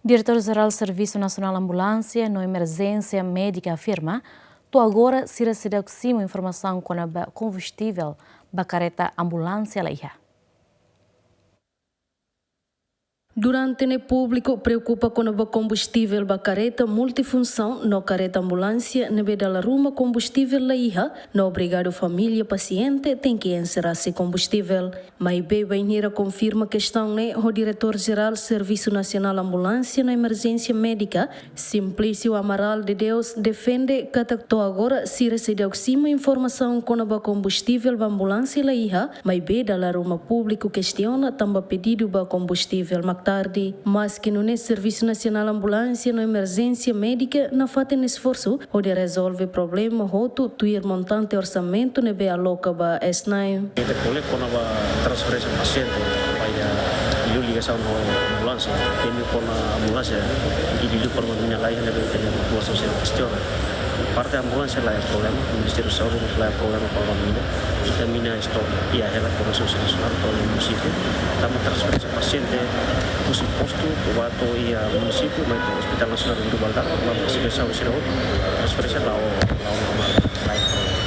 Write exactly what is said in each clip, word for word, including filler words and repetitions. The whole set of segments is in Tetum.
Diretór Jerál Servisu Nasionál Ambulánsia no Emerjénsia Médika afirma, to'o agora sira seidauk simu informasaun kona-ba kombustivel ba kareta ambulánsia la iha. Durante ne'e públiku preokupa kona-ba kombustivel ba kareta multifunsaun no kareta ambulánsia ne'ebé dala ruma kombustivel la iha, no obrigadu família pasiente tenke enxe rasik kombustivel. Maibé bainhira konfirma kestaun ne'e ho Diretór Jerál Servisu Nasionál Ambulánsia no Emerjénsia Médika, Simplício Amaral de Deus, defende katak to'o agora sira seidauk simu informasaun kona-ba kombustivel ba ambulánsia la iha, maibé dala ruma públiku kestiona tanba pedidu ba kombustivel mak tarde. Maske nune'e Servisu Nasionál Ambulánsia no Emerjénsia Médika nafatin esforsu hodi rezolve problema hotu tuir montante orsamentu ne'ebé aloka ba SNAEM. Ita ko'alia kona-ba transferénsia pasiente, ba iha ligasaun ho ambulánsia. Temi kona ambulánsia, di liu kona mina la iha ne'ebé temi kuasa sira kestiona. Parte ambulánsia la iha problema, Ministériu Saúde la iha problema kona mina. Ita mina estok iha hela kona Servisu Nasionál, kona munisípiu. Tanba transferénsia pasiente husi postu ba to'o iha munisípiu, mai to'o Hospital Nasionál Guido Baltar, ba Hospital Saúde sira hotu, transferénsia la'o, la'o normál, la iha problema.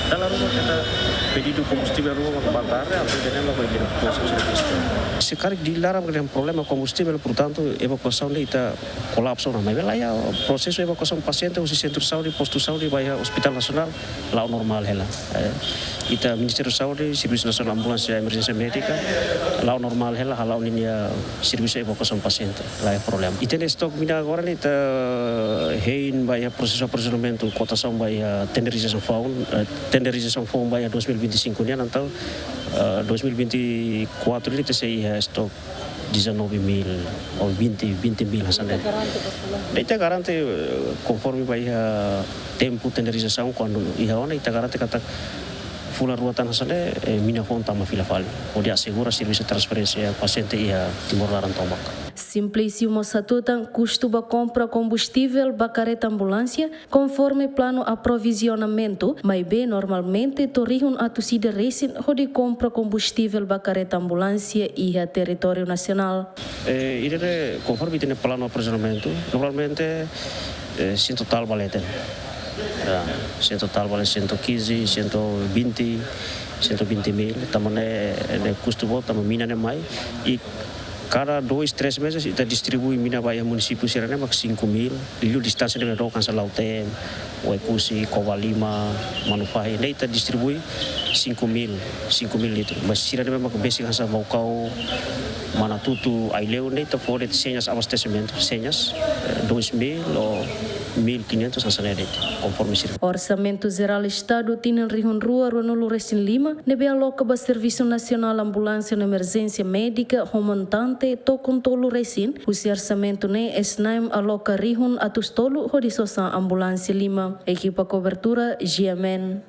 Dala ruma katak pedidu kombustivel ruma ba Baltar, atu dene la ba iha kona Servisu Nasionál. Se karik di laran kena problema kombustivel, portantu, evakuasaun ne'e ita kolapsu ona, maibé la iha, prosesu evakuasaun pasiente husi sentru saúde, postu saúde, ba iha Hospital Nasionál, la'o normál hela. Eh, ita Ministériu Saúde, Servisu Nasionál Ambulánsia Emerjénsia Médika, la'o normál hela, hala'o ninia servisu evakuasaun pasiente, la iha problema. Ita-nia estok mina agora ne'e ita hein ba iha prosesu aprovizionamentu, kotasaun ba iha tenderizasaun foun, eh, tenderizasaun foun ba iha dois mil e vinte e cinco nian, entaun, eh, dois mil e vinte e quatro ne'e ita sei iha estok dezanove mil ou vinte, vinte mil hanesan ne'e. Ita garante ba fulan. Ita garante, eh, konforme ba iha tempu tenderizasaun, kuandu iha ona ita garante katak fulan rua tan hanesan ne'e, eh, mina foun tama fila fali. Hodi asegura servisu transferénsia pasiente iha Timor laran tomak. Simplício mós hatutan kustu ba kompra kombustivel ba kareta ambulánsia konforme planu aprovizionamentu, maibé normalmente to'o rihun atus ida resin hodi kompra kombustivel ba kareta ambulánsia iha territóriu nasionál. Eh, ida-ne'e konforme ita-nia planu aprovizionamentu, normalmente, eh, cento tal ba leten. Ya, cento tal ba leten, cento quinze, cento vinte, cento vinte mil, tanba ne'e, ne'e kustu boot, tanba mina ne'e mai, i kada dois, três meses, ita distribui mina ba iha munisípiu sira-ne'e mak cinco mil, liu distánsia ne'ebé dook hanesan Lautém, Oekusi, Covalima, Manufahi, ne'e ita distribui cinco mil, cinco mil litru. Mas sira ne'ebé mak besik hanesan Baucau, Manatuto, Aileu, ne'e ita fó de'it señas abastesimentu, señas, eh, dois mil ou mil quinhentos hanesan ne'e de'it, konforme sira. Orsamentu Jerál Estadu tinan rihun rua ruanulu resin lima, ne'ebé aloka ba Servisu Nasionál Ambulánsia no Emerjénsia Médika ho montante tokon tolu resin, husi orsamentu ne'e SNAEM aloka rihun atus tolu hodi sosa ambulánsia lima. Ekipa kobertura, G M N.